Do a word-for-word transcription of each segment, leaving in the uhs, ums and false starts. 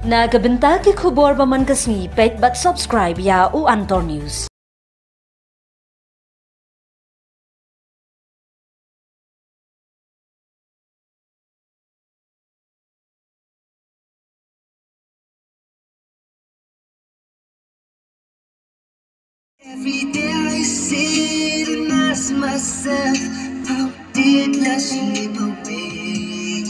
Na ka bynta ki khubor ba man ka sngi, peit bad subscribe ïa u Antor News. Every day I sit and ask myself, how did love slip away?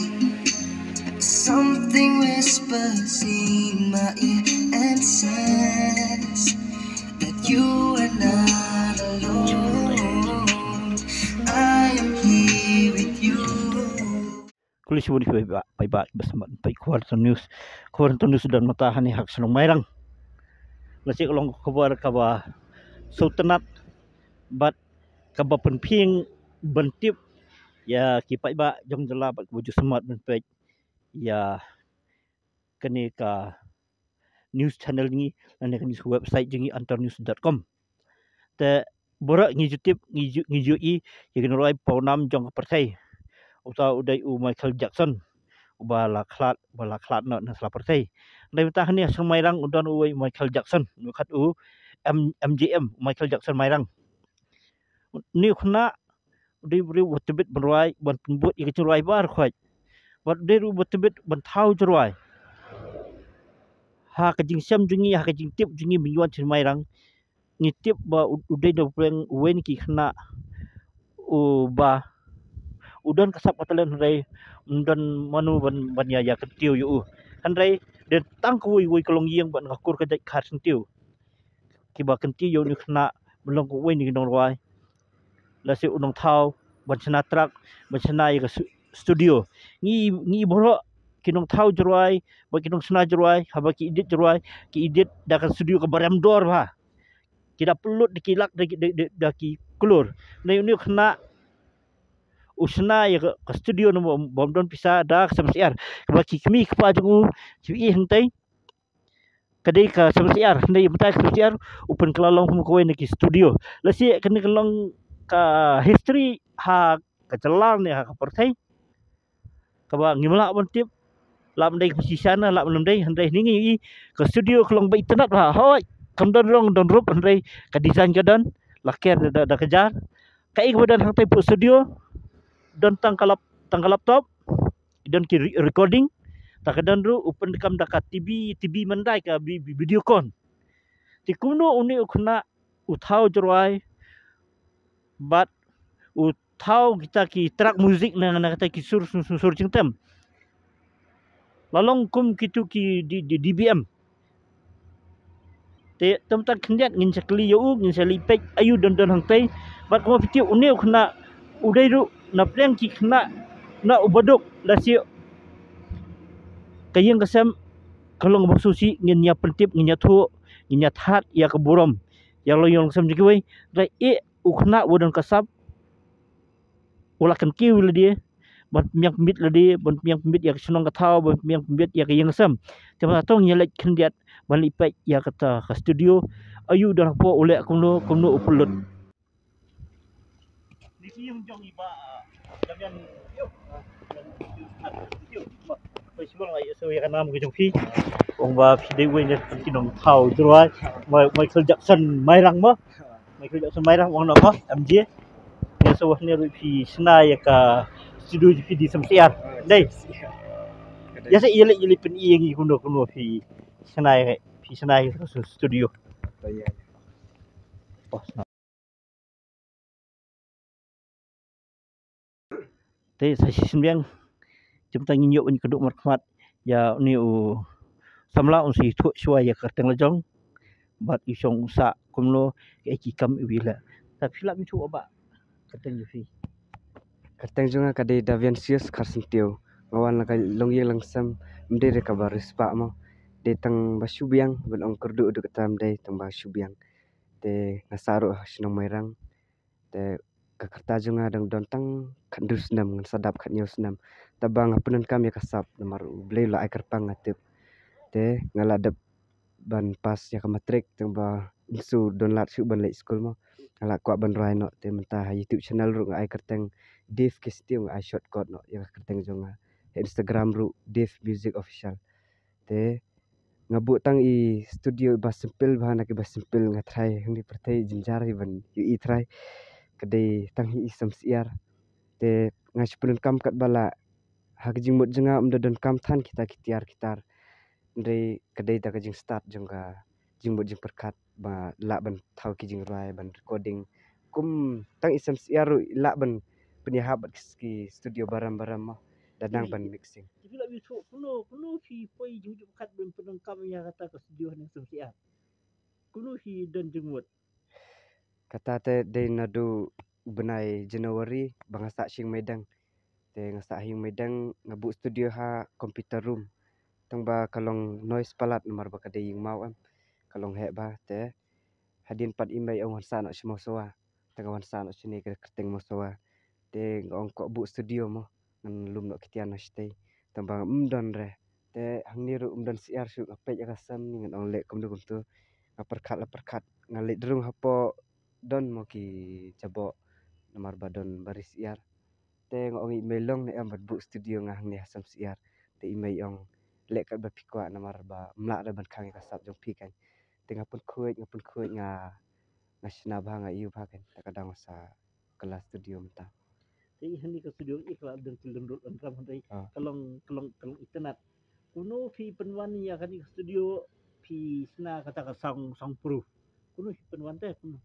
Something whispers in my ear and says that you are not alone. I am here with you. Khublei shibun ïa phi paidbah, paidbah ba sngewbha peit khubor Antor News. Khubor Antor News don mynta hangne ha ka shnong Mairang. Lashai ka long ka khubor kaba sngewtynnat bad kaba pynphieng ban tip ïa ki paidbah jong jylla bad kaba ju sngewtynnat ban peit ïa kane ka news channel jong ngi lane ka news website jong ngi antornews dot com. Te baroh ngi ju tip, ngi ju, ngi ju ïohi ïa ki nongrwai pawnam jong ka pyrthei, uta u dei u Michael Jackson, uba la khlad, uba la khlad noh na sla pyrthei. Hynrei mynta hangne ha shnong Mairang u don uwei u Michael Jackson, u khot u M-, M J M, Michael Jackson Mairang. Une u khynnah u dei u briew uba tbit ban rwai, ban pynbud ïa ka jingrwai baroh khoit. Bad u dei ruh uba tbit ban thaw jingrwai. Ha ka jingshem jong ngi, ha ka jingtip jong ngi ba ngi wan sha Mairang, ngi tip ba u, u dei na pdeng uwei na ki khynnah uba u don ka sap ka talent, hynrei ym don mano ban, ban ïa, ïa kyntiew ïa u. Hynrei dei tang kawei wei ka longïing bad ka kur ka jait Kharsyntiew kiba kyntiew ïa une u khynnah ban long kawei na ki nongrwai, lashai u nongthaw, ban shna track, ban shna ïa ka su-, studio. Ngi, ngi baroh ki nongthaw jingrwai bad ki nongshna jingrwai, haba ki edit jingrwai, ki edit da ka studio kaba rem dor bha. Ki da pynlut da ki lak, da ki, da, da, da ki klur. Hynrei une u khynnah u shna ïa ka, ka studio na bym, bym don pisa da ka sem syiar. Kaba ki kmie ki kpa jong u ki ïohi hangtei ka dei ka sem syiar, hynrei mynta ka sem syiar u pynkylla long kum kawei na ki studio. Lashai kane ka long ka history ha ka jylla ne ha ka pyrthei kaba ngim lah ban tip, lah ban dei ka shisha ne lah ban ym dei, hynrei hangne ngi ïohi ka studio ka long ba itynnad bha. Hooid, kam don rong don rup, hynrei ka design ka don, la ker da, da, da ka jar. Kaei kaba don hangtei hapoh studio? Don tang ka lap-, tang ka laptop, don ki re-, recording, ta ka don ruh u pyndonkam da ka T V, T V mandai, ka vi-, vi-, Videocon. Te kumno une u khynnah u thaw jingrwai bad u thaw kita ki track music na, na kita ki sur, sur, sur, sur jingtem. La long kum kitu ki D-, D-, D B M. Te, te mynta khyndiat ngin sa kylli ïa u, ngin sa leit peit aïu don don hangtei. Bad kumba phi tip une u khynnah u dei ruh na pdeng ki khynnah, khynnah uba duk, lashai ka ïing ka sem ka long ba shisha, ngin ïa pyntip, ngin ïathuh, ngin ïa thad ïa ka burom ïa la ïong sem jong kiwei. Hynrei u khynnah uba don ka sap u la kyntiew ïa lade, ban pynbiang pynbit lade, ban pynbiang pynbit ïa ka shnong ka thaw, ban pynbiang pynbit ïa ka ïing ka sem. Te mynta to ngin ïa leit khyndiat ban leit peit ïa kata ka studio, aïu don hapoh, u leh kumno, kumno u pynlut. Ong ba phi dei uwei na ki nongthaw jingrwai, Michael Jackson Mairang mo. Michael Jackson Mairang, ong noh mo, M J. Ïa, sa wan ne ruh phi shna ïa ka studio jong phi da sem syiar. Dei. Ïa, sa ïa leh, ïa leh pyn-i ïa ngi kumno kumno phi shna ïa, phi shna ïa ka studio. Te sa shisien biang, te mynta ngin ïoh ban ïakynduh markhmat ïa une u samla, un sa ïathuh shuwa ïa ka kyrteng la jong bad u shong u sah kumno, kaei ki kam iba leh. Te phi lah ban ïathuh, Bah, kyrteng jong phi? Kyrteng jong nga ka dei Daviansius Kharsyntiew. Nga wan na ka longïing longsem, ym dei re kaba riewspah mo. Dei tang ba shu biang, ban ong kyrduh duh kata ym dei, tang ba shu biang. Te nga sah ruh ha shnong Mairang. Te ka rta jong nga dang don tang khathynriew snem, ngan sa dap khathynñiew snem. Te ba nga pyndonkam ïa ka sap namar U Blei u la ai kyrpang nga tip. Te nga la dep ban pass ïa ka matrik, tang ba ngim shu don lad shuh ban leit skul mo. Nga la kwah ban rwai noh, te mynta ha YouTube channel ruh nga ai kyrteng Dave Kistiew, nga ai shortcut noh ïa ka kyrteng jong nga. Ha Instagram ruh Dave Music Official. Te nga buh tang i studio ba simple bha na ki ba simple, nga try hangne pyrthei jynjar hi ban ïohi try. Ka dei tang hi i sam syiar. Te nga shu pyndonkam katba lah, ha ka jingmut jong nga ym da donkam than kita ki tiar ki tar. Hynrei ka dei da ka jingstad jong ka jingmut jingpyrkhat ba lah ban thaw ki jingrwai ban recording. Kum tang i sam syiar ruh i lah ban pynïahap bad ki, ki studio baram baram mo. Da nang ban mixing. Te phi la ïathuh kumno, kumno phi poi jingmut jingpyrkhat ban pyndonkam ïa kata ka studio hangne sam syiar? Kumno phi don jingmut? Kata te dei naduh u bnai January ba nga sah shim maidang. Te nga sah shim maidang, nga buh studio ha computer room. Tang ba ka long noise palat namar ba ka dei ïing maw em. Ka long heh bha te. Hadien pat i mei ong wan sah noh sha Mawsawa. Te nga wan sah noh shane ka kyrteng Mawsawa. Te nga ong kwah buh studio mo. Ngan lum noh ki tiar na shatei. Tang ba ym don re. Te hangne ruh ym don syiar shuh, nga peit ïa ka sem, ngan ong leh kumno kumto. Nga pyrkhat la pyrkhat, nga leit rung hapoh don mo ki jaboh namar ba don bari syiar. Te nga ong i mei long ne em ban buh studio nga hangne ha sam syiar. Te i mei ong leh katba phi kwah namar ba ym lah re ban khang ïa ka sap jong phi kan. Te nga pynkhuid, nga pynkhuid, nga, nga shna bha, nga ïoh bha kan. Te ka dang sa kylla studio mynta. Te hangne ka studio i ka la don ki lyngdoh lyngkam hynrei ka long, ka long, ka long itynnad. Kumno phi pynwan ïa kane ka studio, phi shna kata ka sound, soundproof? Kumno phi pynwan te, kumno?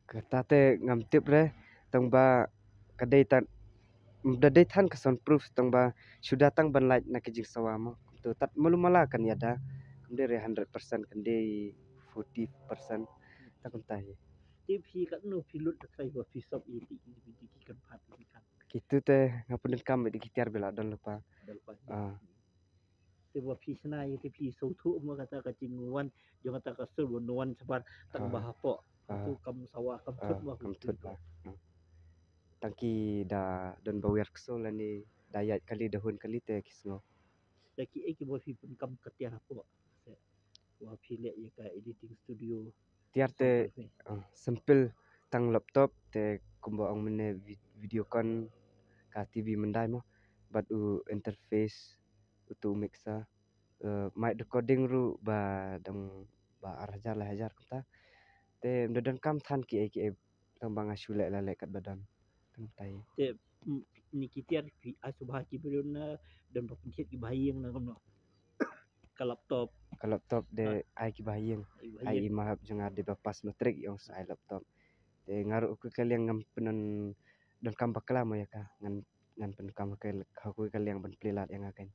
Kata te ngam tip re, tang ba ka dei tang, da dei than ka soundproof, tang ba shu da tang ban lait na ka jingsawa mo. Kumto tad malu mala kan ïada, kam dei re hundred percent, kan dei forty percent. Ta kumta hi. Te phi katno phi lut da kai ba phi sop ïa ki, ïa ki, ïa ki kan phat ïa ki kan. Kitu te nga pyndonkam ïa ki tiar ba la don lypa. Don lypa. Ah. Te ba phi shna ïa te phi sngewthuh mo kata ka jingwan jong kata ka sur ba wan shabar tang ba hapoh. Ah. Tu kam sawa kam thut ba kam thut ba. Hmm. Tang ki da don ba wiar kso lane da ïaid kali da hun kali te ki sngew. Ïa ki ei ki ba phi pyndonkam ka tiar hapoh? Ba phi leh ïa ka editing studio. Tiar te, simple, ah, simple, tang laptop te kumba ong mynne vi-, Videocon, ka T V myndai mo, bad u interface, utu u mixer, eh, mic recording ruh ba dang ba ar hajar lai hajar kumta. Te ym da donkam than kiei kiei, tang ba nga shu leh la leh katba don. Tang tai. Te, mm, ni ki tiar phi ai sngewbha ki ba don, eh, don ba pynthied ki ba ha ïing na kumno? Ka laptop. Ka laptop de ai ki ba ha ïing. Ai ki ba ha ïing. Ai i mahap jong nga de ba pass matric i ong sa ai laptop. Te nga ruh ha kawei ka liang ngam pyndonkam bakla mo ïa ka. Ngan, ngan pyndonkam ha kawei ka liang ban plie lad ïa nga kan.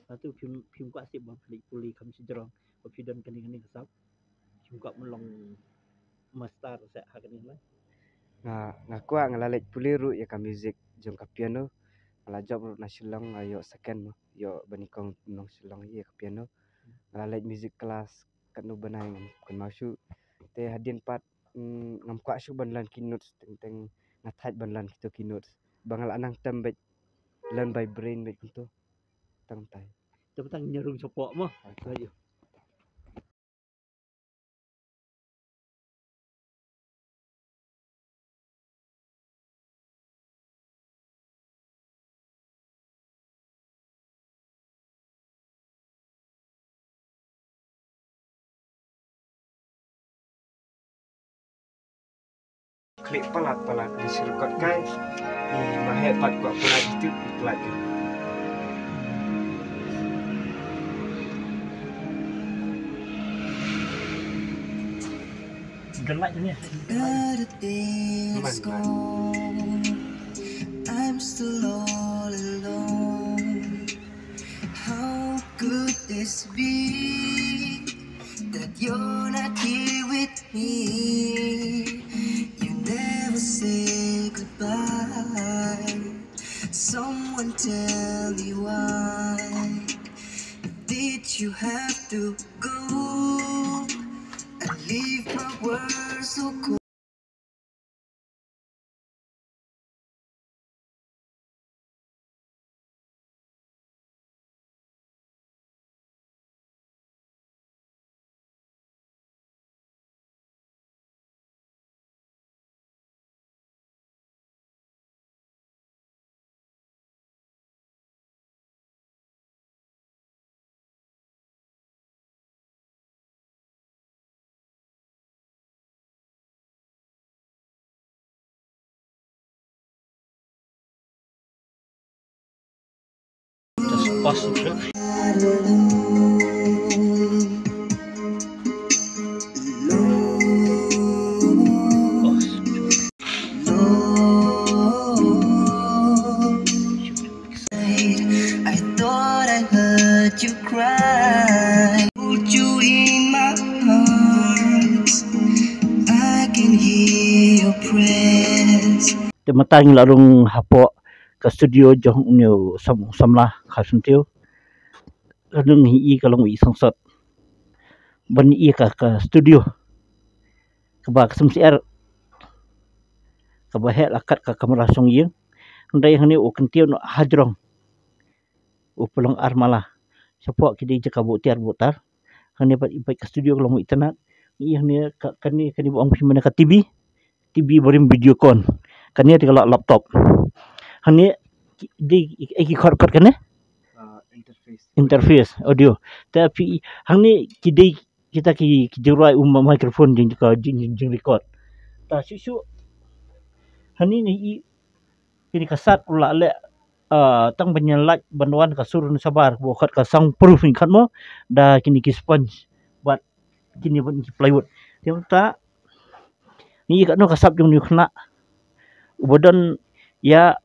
Hatu phim, phim kwah shuh ban plie pule kham shajrong ba phi don kane kane ka sap. Phim kwah ban long master shuh ha kane la. Nga, nga kwah, nga la leit pule ruh ïa ka music jong ka piano. Nga la jop ruh na Shillong, nga ïoh second mo, ïoh ba nyngkong nong Shillong ïa ka piano. Nga la leit music class katno bnai ngam kynmaw shuh. Te hadien pat, mm, ngam kwah shuh ban learn ki notes, teng teng nga thait ban learn kito ki notes. Ba nga la nang tem beit, learn by brain beit kumto. Tang tai. Te tang ñiarung shapoh mo. Laju. Klik palat palat di sirkot kai. Ni mahek pat kwah palat itu palat ke. Gelak ni. Another day is gone. I'm still all alone. How could this be that you're not here with me? You never say goodbye. Someone tell me why did you have to go and leave my world so cold? Just pause it, sir. I thought I heard you cry. Put you in my arms. I can hear your prayers. Te mynta ngi la rung hapoh ka studio jong une u sam-, samla ka Syntiew. Ka dang hi i ka long i sangsot. Ban i ka, ka studio. Kaba ka sum siar. Kaba heh la kat ka kamra song ïing. Hynrei hangne u kyntiew noh hajrong. U pynlong armala. Shapoh ki dei jaka buh tiar buh tar. Hangne pat i pat ka studio ka long i tnat. I hangne ka, kane, kane ba ong phi mynne ka T V. T V barim video con. Kane te ka la laptop. Hangne ki, dei, eh, ki khot, khot kane? Ah, interface. Interface audio. Te phi hangne ki dei kita ki, ki jingrwai u ma-, microphone jing ka jing, jing, jing record. Ta shu shu. Hangne ne i kini ka sat u la leh, ah, tang ban ïalait ban wan ka sur ne shabar, ba khot ka soundproof ni khot mo, da kini ki sponge. Bad kini ban ki plywood. Te mynta ngi ïa katno ka sap jong u khynnah uba don ïa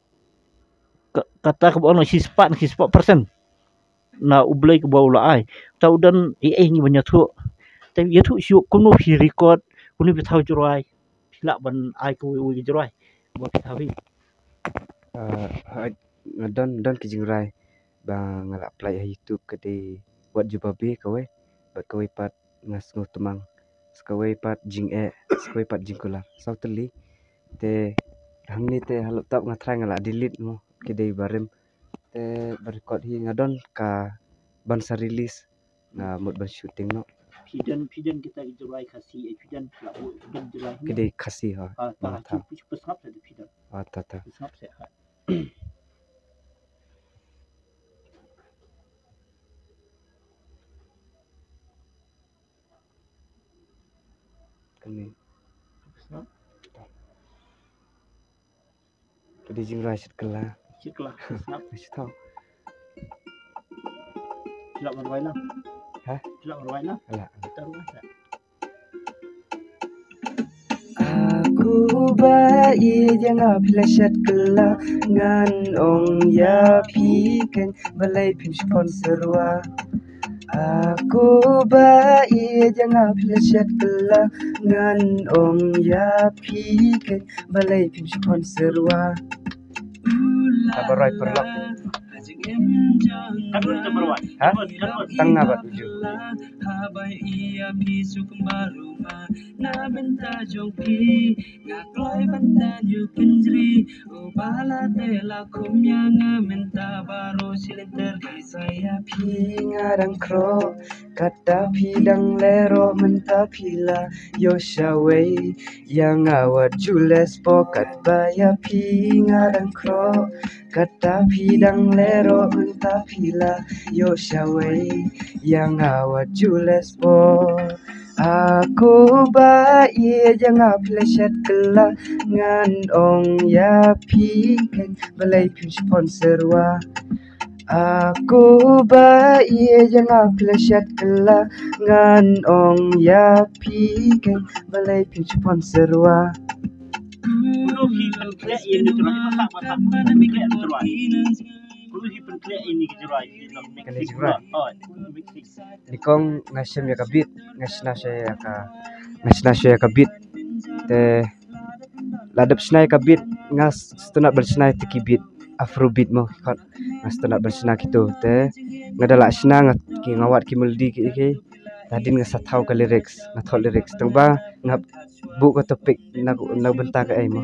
ka, kata kaba ong shispah, shispah percent na U Blei kaba u la ai. Ta u don ei ei ngi ban ïathuh. Te ïathuh shuh kumno phi record, kumno phi thaw jingrwai, phi lah ban ai kawei kawei ka jingrwai ba phi thaw hi. Ah, hooid, nga don, don ki jingrwai ba nga la play ha YouTube, ka dei Wat Jubab Be kawei, bad kawei pat Nga Sngew Tmang, sa kawei pat Jingeh, sa kawei pat Jingkular. Saw tylli. Te hangne te ha laptop nga try nga la delete mo, ki dei barim. Te ba record hi nga don ka ban sa release, nga mut ban shooting noh. Phi don, phi don kita ki jingrwai Khasi, eh, phi don, phi la buh, phi don jingrwai. Ki dei Khasi ha. Ah, ta, nga tha. Phi, phi, phi sngap sa phi don. Ah, ta, ta. Phi sngap sa ha. Kane. Sngap. Ka dei jingrwai Shit Kylla. Shit Kylla. Sngap. Shit thaw. Phi lah ban rwai lang. Ha? Phi lah ban rwai lang. Alah. Kita rwai sa. Aku ba ïeit ïa nga phi la shet kylla, ngan ong ïa phi keiñ balei phim shipon syrwa. Aku ba ïeit ïa nga phi la shet kylla, ngan ong ïa phi keiñ balei phim shipon syrwa. Ka ba roi pyrlok. Ka dun ka ba roi. Ha? Tang nga bad uju. Haba ïa phi suk baru ma na bynta jong phi nga kloi ban tan ïa u kynjri. U ba la te la khum ïa nga mynta baroh shi lynter. Sa ïa phi nga dang khroh, kata phi dang leh ruh mynta phi la ïoh shawei. Ïa nga wat ju leh sport katba ïa phi nga dang khroh, kata phi dang leh ruh mynta phi la ïoh shawei. Ïa nga wat ju leh sport. Aku ba ïeit ïa nga phi la shet kylla, ngan ong ïa phi keiñ balei phim shipon syrwa. Aku ba ïeit ïa nga phi la shet kylla, ngan ong ïa phi keiñ balei phim shipon syrwa. Kumno phi pynkhleh ïa ini ki jingrwai? Kumno phi pynkhleh ïa ini ki jingrwai? Kane jingrwai. Oh, kumno mixing? Nyngkong nga shem ïa ka beat, nga shna shuwa ïa ka, nga shna shuwa ïa ka beat. Te la dep shna ïa ka beat, nga sngewtynnat ban shna ïa ki beat, Afro beat mo ki khot. Nga sngewtynnat ban shna kito. Te nga da la shna nga, ki, nga wad ki melody ki, ki. Te hadien nga sa thaw ka lyrics, nga thoh lyrics. Tang ba nga buh ka topic na, na bynta kaei mo.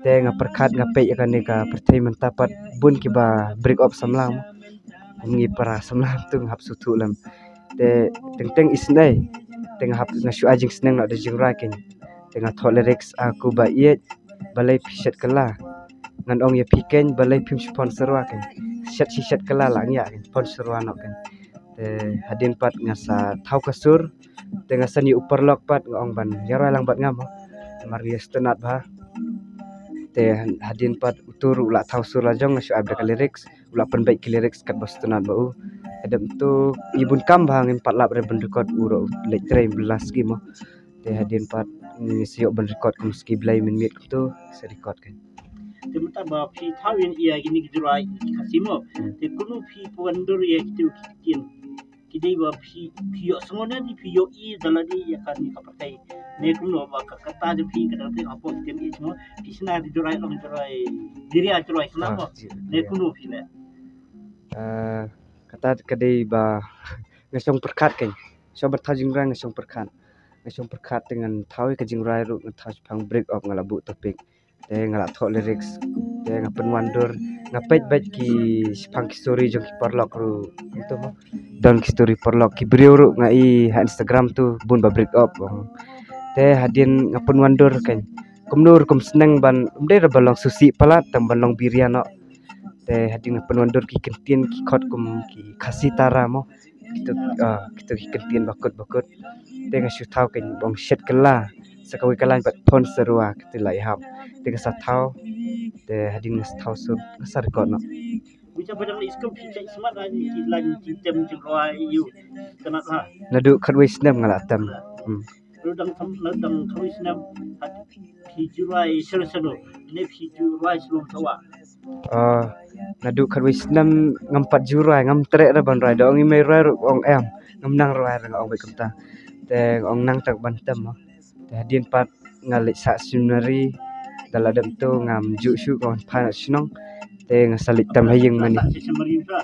Te nga pyrkhat nga peit ïa kane ka pyrthei mynta pat bun kiba break up samla mo. Kum ngi para samla tu nga hap sngewthuh lem. Te teng teng isynei. Te nga hap, nga shu ai jingsneng noh da jingrwai keiñ. Te nga thoh lyrics, aku ba ïeit balei phi shet kylla. Ngan ong ïa phi keiñ balei phim shipon syrwa keiñ. Shet shi shet kylla la ngi ïa keiñ, pon syrwa noh keiñ. Te hadien pat nga sa thaw ka sur. Te nga sani u paralok pat nga ong ban ïa rwai lang bad nga mo. Namar ngi sngewtynnat bha. Te hadien pat utu ruh u la thaw sur la jong, nga shu ai bad ka lyrics. la pynbeit ki lyrics kat ba sngewtynnat ba u. Hadien to i bun kam ba ngim pat lap re ban record u ruh leit trei bla ski mo. Te hadien pat ngi shu ïoh ban record kum ski Blei mynmiet kumto sa record kan. Te mynta ba phi thaw ïa kine ki jrwai ki Khasi mo. Hmm. Te kumno phi pynwandur ïa kitu ki ktien? Ki dei ba phi, phi ïohsngew ne phi ïohi da lade ïa kane ka pyrthei? Ne kumno ba ka kata jong phi ka dang teng hapoh ktien ïeit mo? Phi shna da jrwai long jrwai, biria jrwai khnang mo? Ah, ji, ne biria. Kumno phi leh? Ah, kata ka dei ba nga shong pyrkhat kan. Shong ba thaw jingrwai nga shong pyrkhat. Nga shong pyrkhat te ngan thaw ïa ka jingrwai ruh nga thaw shaphang break up nga la buh topic. Te nga la thoh lyrics. Te nga pynwandur. Nga peit beit ki shaphang ki story jong ki paralok ruh. Ito mo. Don ki story paralok ki briew ruh nga i ha Instagram tu bun ba break up. Te hadien nga pynwandur kan. Kumno ruh kum sneng ban, um dei ruh ban long susi palat tang ban long biria noh. Te hadien nga pynwandur ki kyntien ki khot kum ki Khasi Tara mo. Kitu, ah, kitu ki kyntien ba kut ba kut. Te nga shu thaw kan bong shet kylla. Sa kawei ka lain pat phone sarwa kitu la ïahap. Te nga sa thaw. Te hadien nga sa thaw sur nga sa record noh. Uja ba dang leit skul phi check smat la ki lain ki tem jingrwai ïa u. Kynat la. Naduh khatwei snem nga la tem. Hmm. Naduh dang tem, naduh dang khatwei snem. Phi ju rwai shalor shalor ne phi ju rwai shalor sawa? Ah, naduh khatwei snem ngam pat ju rwai, ngam treh re ban rwai. Da ong i mei rwai ruh ong em. Ngam nang rwai re nga ong beit kumta. Te ong nang tang ban tem mo. Te hadien pat nga leit sah seminary. Da la dep to ngam ju shu ka wan pha na shnong. Te nga sa leit tem ha ïing mane.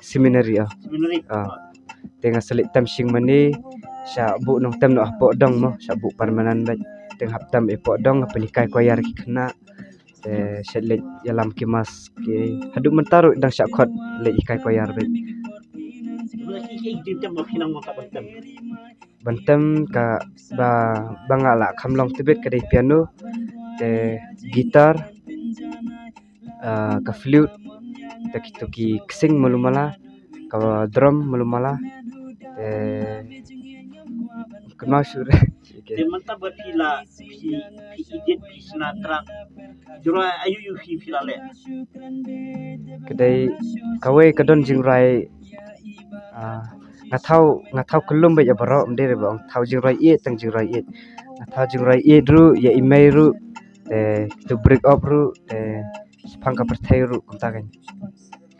Seminary, ah. Seminary. Ah. Te nga sa leit tem shing mane sha buh nongtem noh hapoh dong mo, sha buh permanent beit. Te nga hap tem hapoh dong nga pynhikai choir ki khynnah. Te sha leit ïalam ki mass ki haduh mynta ruh dang sha khot leit hikai choir beit. Ban tem ka ba, ba nga la kham long tbit ka dei piano, te guitar, ah, ka flute, te kito ki ksing malu mala, ka drum malu mala, te kynmaw shuh re. Te mynta ba phi la, phi, phi edit, phi shna track, jrwai aïu aïu phi, phi la leh? Ka dei kawei ka don jingrwai, ah, nga thaw, nga thaw kyllum beit ïa baroh, ym dei re ba ong thaw jingrwai ïeit tang jingrwai ïeit. Nga thaw jingrwai ïeit ruh ïa i mei ruh, te to break up ruh, te shaphang ka pyrthei ruh kumta kan.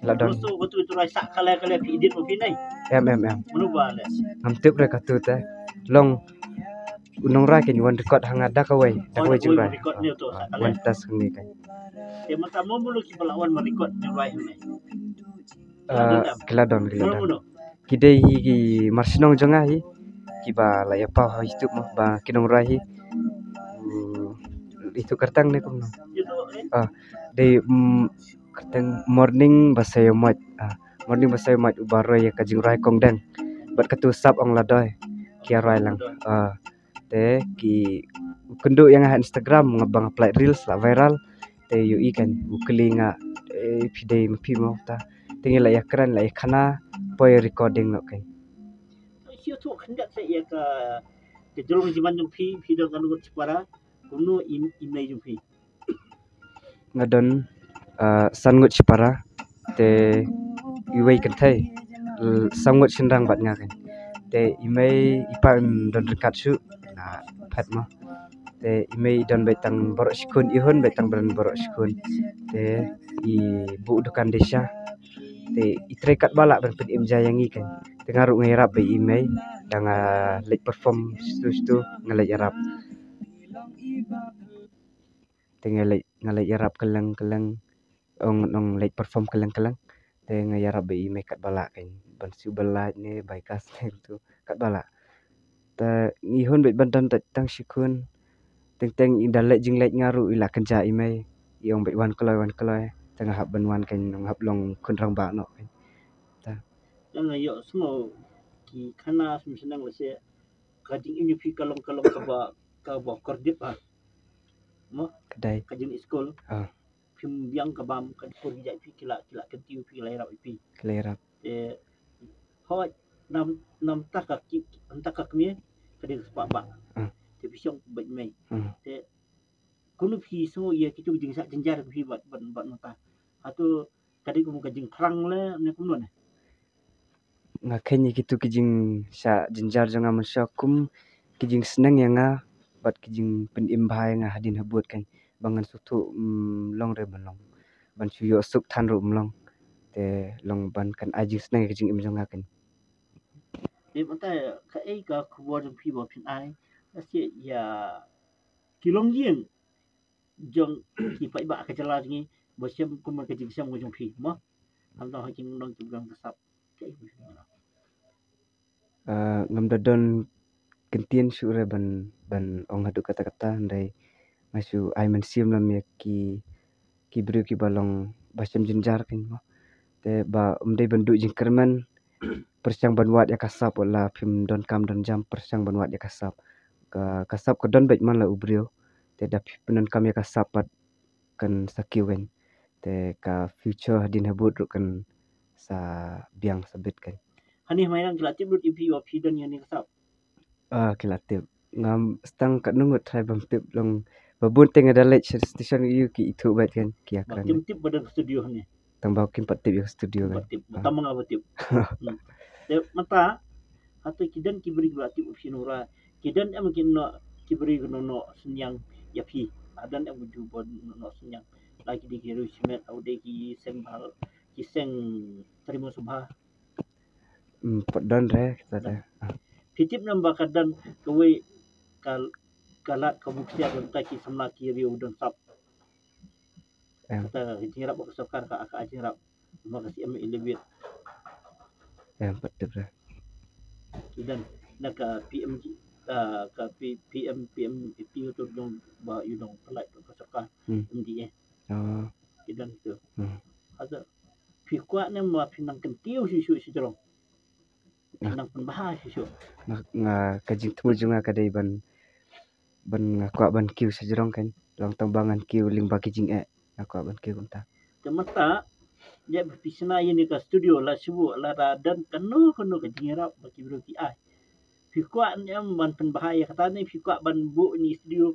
La don. Ruh tu, tu, tu rwai sah kale kale phi edit mo phi nai? Em, em, em. Mano ba leh? Ngam tip re katu te. Long u nongrwai kan wan record ha nga da kawei, da kawei jingrwai. Record ne to sah kale. Wan test hangne kan. Te mynta mo mano kiba la wan ma record jingrwai hangne? Ah, ki la don, ki la don. Mano, mano? Ki dei hi ki mar shnong jong nga hi. Kiba la ïa paw ha YouTube mo ba ki nongrwai hi. Hmm, itu kyrteng ne kumno? Itu, eh? Ah, dei, mm, kyrteng Morning Ba Saïawmoit. Ah, Morning Ba Saïawmoit uba rwai ïa ka jingrwai Kongdeng. Bad katu Sap Ong Ladoi. Ki ïa rwai lang. Ah, te ki kynduh ïa nga ha Instagram nga ba nga pynlait reels la viral. Te ïohi kan u kylli nga, eh, phi dei ma phi mo ta. Te ngi la ïa kren la ïa khana poi recording noh kan. Shu tu khyndiat sa ïa ka, ka jrong jiman jong phi, phi don ka ngut shipara, kumno i, i mei jong phi? Nga don, ah, san ngut shipara, te iwei kynthei, l-, san ngut shynrang bad nga kan. Te i mei i pa im don ryngkat shuh, nga phet mo. Te i mei i don beit tang baroh shi khun, i hun beit tang bren baroh shi khun. Te i buh dukan dei sha. Te i trei katba lah ban pynim ja ïa ngi kan. Te nga ruh nga ïarap beit i mei, da nga leit perform shitu shitu nga leit ïarap. Te nga leit, nga leit ïarap kylleng kylleng, ong, ong leit perform kylleng kylleng. Te nga ïarap beit i mei katba lah kan, ban shu ba lait ne bai kas ne tu katba lah. Te ngi hun beit ban don tang shi khun. Teng teng i da leit jingleit nga ruh i la kynjah i mei. I ong beit wan kloi, wan kloi. Te nga hap ban wan kan, nga hap long khun rangbah noh kan. Te nga ïohsngew ki khana sum shnong lehse ka jingim jong phi ka long, ka long kaba, kaba kordit ha. Mo? Ka dei. Ka jingim skul. Ah. Phim biang ka bam ka kur ki jait phi ki la, ki la kyntiew phi ki la ïarap ïa phi. Ki la ïarap. Te hooid nam, namta ka ki, namta ka kmie ka dei ka spah bah. Ah. Te phi shong bad mei. Ah. Te kumno phi sngew ïa kitu ki jingshah jynjar phi bad, bad, bad namta? Hato ka dei kum ka jingthrang le ne kumno ne? Nga khein ïa kitu ki jingshah jynjar jong nga mynshuwa kum ki jingsneng ïa nga bad ki jingpynim bha ïa nga hadien habud khein ba ngan sngewthuh, mm, long re ban long ban shu ïoh suk than ruh ym long. Te long ban kan ai jingsneng ïa ki jingim jong nga khein. Te mynta kaei ka khubor jong phi ba phin ai lashai ïa ki longïing jong ki paidbah ka jylla jong ngi ba shem kum ka jingshem ka jong phi mo? Khamtam ha ki nongdon ki briew ka sap. Kaei ba phin ai? Ah, ngam da don kyntien shuh re ban, ban ong haduh katta katta, hynrei nga shu ai mynsiem lem ïa ki, ki briew kiba long ba shem jynjar khein mo. Te ba ym dei ban duh jingkyrmen pyrshang ban wad ïa ka sap, wat la phim donkam donjam pyrshang ban wad ïa ka sap. Ka, ka sap ka don beit man la u briew. Te da phi pyndonkam ïa ka sap pat kan sa kiew khein. Te ka future hadien habud ruh kan sa biang sa bit khein. Hangne hynmen ki la tip lut ïa phi ba phi don ïa kane ka sap? Ah, ki la tip. Ngam stang katno ngut trai bym tip long. Ba bun te nga da leit sha station ïa u ki ithuh beit khein ki ïakren. Kim tip ba don studio hangne. Tang ba kim pat tip ïa ka studio khein. Kim pat tip. Ah. Tang ma nga ba tip. Hmm. Te mynta hato ki don ki briew ba la tip ïa phi nora? Ki don em ki noh, ki briew ki noh noh synñiang ïa phi? Hato don em ki ju ba noh noh synñiang? La ki dei ki riewshimet, hato dei ki seng bhal, ki seng trimon sngewbha? Hmm, pat don re kita te. Phi tip ne em ba ka don kawei ka, ka lad ka buk sia ba mynta ki samla ki riew don sap? Em. Kata ka jingïarap ba ka sorkar ka, ka jingïarap ba ka C M Elevate. Em, pat tip re. Ki don na ka P M G, ah, ka P-, P M, P M P tu jong ba ïa u nongpynlait ka sorkar. Hmm. M D A. Oh. Ki don tu. Hmm. Hato phi kwah ne em ba phin nang kyntiew shuh shuh shajrong? Phin nang pynbha shuh shuh? Nga, nga, ka jingthmu jong nga ka dei ban, ban nga kwah ban kiew shajrong khein. Long tang ba ngan kiew lyngba ki jingeh nga kwah ban kiew kumta. Te mynta ïa ba phi shna ïa kane ka studio, la shu, lada don kano kano ka jingïarap ba ki briew ki ai, phi kwah ne em ban pynbha ïa kata ne phi kwah ban buh ïa kane studio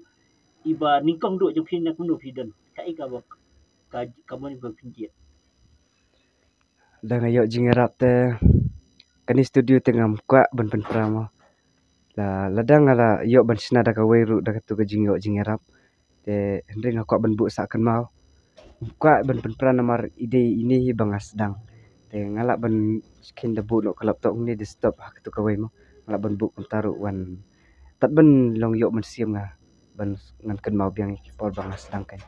iba nyngkong duh jong phi ne kumno phi don? Kaei kaba, ka, kaba mon ba phin jied? Da nga ïoh jingïarap te kane studio te ngam kwah ban pynpra mo. La, lada nga la ïoh ban shna da kawei ruh da katu ka jingïoh jingïarap. Te hynrei nga kwah ban buh sah kynmaw. Ngam kwah ban pynpra namar i dei ine hi ba nga sdang. Te nga lah ban khein da buh noh ka laptop ne desktop ha katu kawei mo. Nga lah ban buh kumta ruh wan tad ban long ïoh mynsiem nga ban ngan kynmaw biang ïa ki por ba nga sdang khein.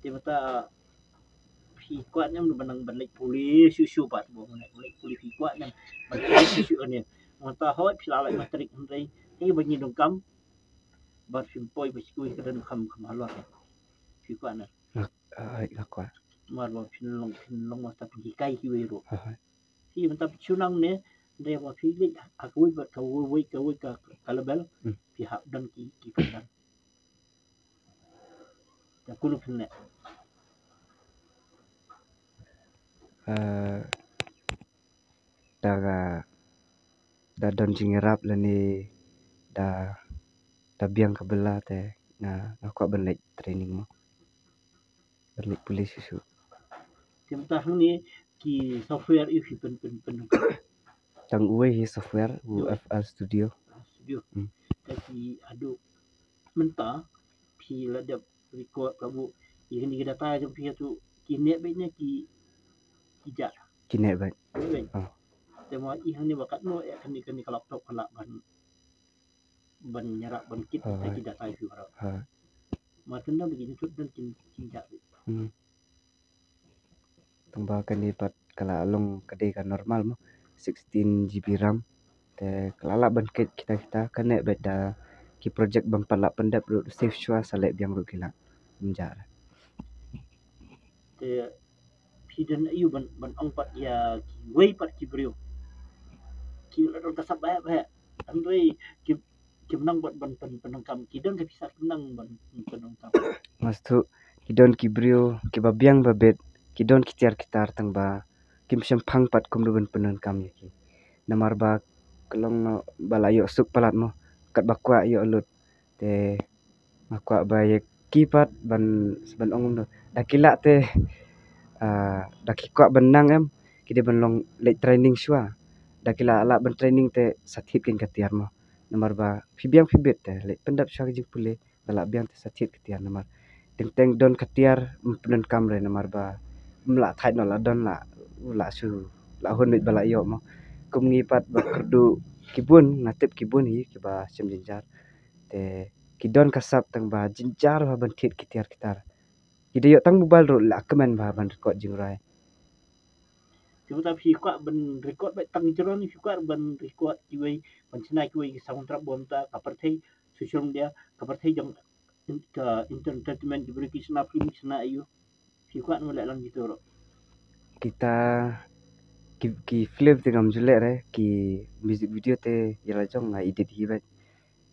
Te mynta phi kwah ne em ban nang ban leit pule shuh shuh pat, ban leit pule phi kwah ne em ban leit pule shuh shuh ne? Mynta hooid phi la leit matrik hynrei te ba ngi donkam ba phim poi ba shu ka don kham kham halor. Phi kwah ne em? Nga, ah, nga kwah. Namar ba phin long, phin long masta phin hikai kiwei ruh. Ah. Phi mynta phi shu nang ne, hynrei ba phi leit ha kawei pat kawei, kawei ka, ka level. Hmm. Phi hap don ki, ki kyrdan. Te kano phin leh? Eh, da ka, da don jingïarap lane da, da biang ka bylla te nga, nga kwah ban leit training mo. Ban leit pule shuh shuh. Te mynta hangne ki software aïu phi pyn, pyn, pyn? Tang uwei hi software, u F L Studio. Studio. Hmm. Te ki haduh mynta phi la dep record, la buh ïa kine ki data jong phi hato ki neh beit ne ki, ki jah? Ki neh beit. Neh beit. Ah. Te ma i hangne ba katno ïa kane, kane ka laptop ka lah ban, ban ïarap ban kit ïa ki data phi baroh. Ha. Ma tang da ba ki jingtut don kin, kin jah beit. Hmm. Tang ba kane pat ka la long ka dei ka normal mo, sixteen G B RAM. Te ka la lah ban kit kita kita, ka neh beit da ki project bym pat lah pyndep ruh, save shuwa sa leh biang ruh ki lah. Ym jah. Te phi don aïu ban, ban ong pat ïa kiwei pat ki briew ki la don ka sap bha bha, hynrei ki, kim nang ban, ban pyn, pyndonkam? Ki don ka pisa kim nang ban pyn, pyndonkam? Mastu, ki don ki briew kiba biang ba bit, ki don ki tiar ki tar tang ba kim shym phang pat kumno ban pyndonkam ïa ki. Namar ba ka long ba la ïoh suk palat mo, katba kwah ïoh lut. Te nga kwah ba ïa ki pat ban, ban ong kumno, da ki lah te, Ah, da ki kwah ban nang em, ki dei ban long leit training shuwa. Da ki la lah ban training te sa thied kein ka tiar mo. Namar ba phi biang phi bit te leit pyndap shuwa ka jingpule, da lah biang te sa thied ka tiar namar teng teng don ka tiar, ym pyndonkam re namar ba ym lah thait noh, la don la, la shu, la hun beit ba la ïoh mo. Kum ngi pat ba kyrduh ki bun, nga tip ki bun hi kiba shem jynjar. Te ki don ka sap tang ba jynjar ba ban thied ki tiar ki tar. Ki da ïoh tang mobile ruh la kmen ba ban record jingrwai. Te mynta phi kwah ban record beit tang jrong, phi kwah ban record kiwei, ban shna kiwei ki soundtrack bym ta ka pyrthei social media, ka pyrthei jong in-, ka entertainment, ki briew ki shna film, ki shna aiu. Phi kwah ban leh lang kito ruh? Kita ki, ki film te ngam ju leh re, ki music video te ïa la jong nga edit hi beit,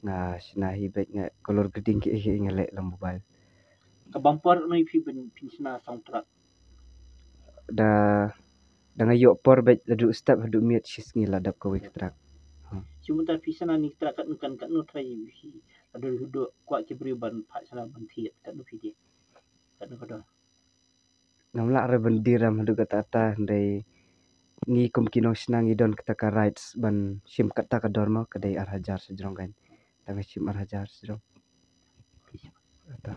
nga shna hi beit, nga color grading ki, ki nga leh lang mobile. Ka bam por katno phi ban phin shna soundtrack? Da, da nga ïoh por beit, haduh step haduh miet shisngi la dep kawei ka track. Hmm. Shu mynta phi shna ni track katno, kan katno trai phi, haduh haduh kwah ki briew ban phah shna ban thied katno phi die? Katno ka dor? Ngam lah re ban die ram haduh katta katta, hynrei ngi kum ki nongshna ngi don kata ka rights ban shim kata ka dor mo, ka dei ar hajar sha jrong kan. Tang shim ar hajar sha jrong. Kata.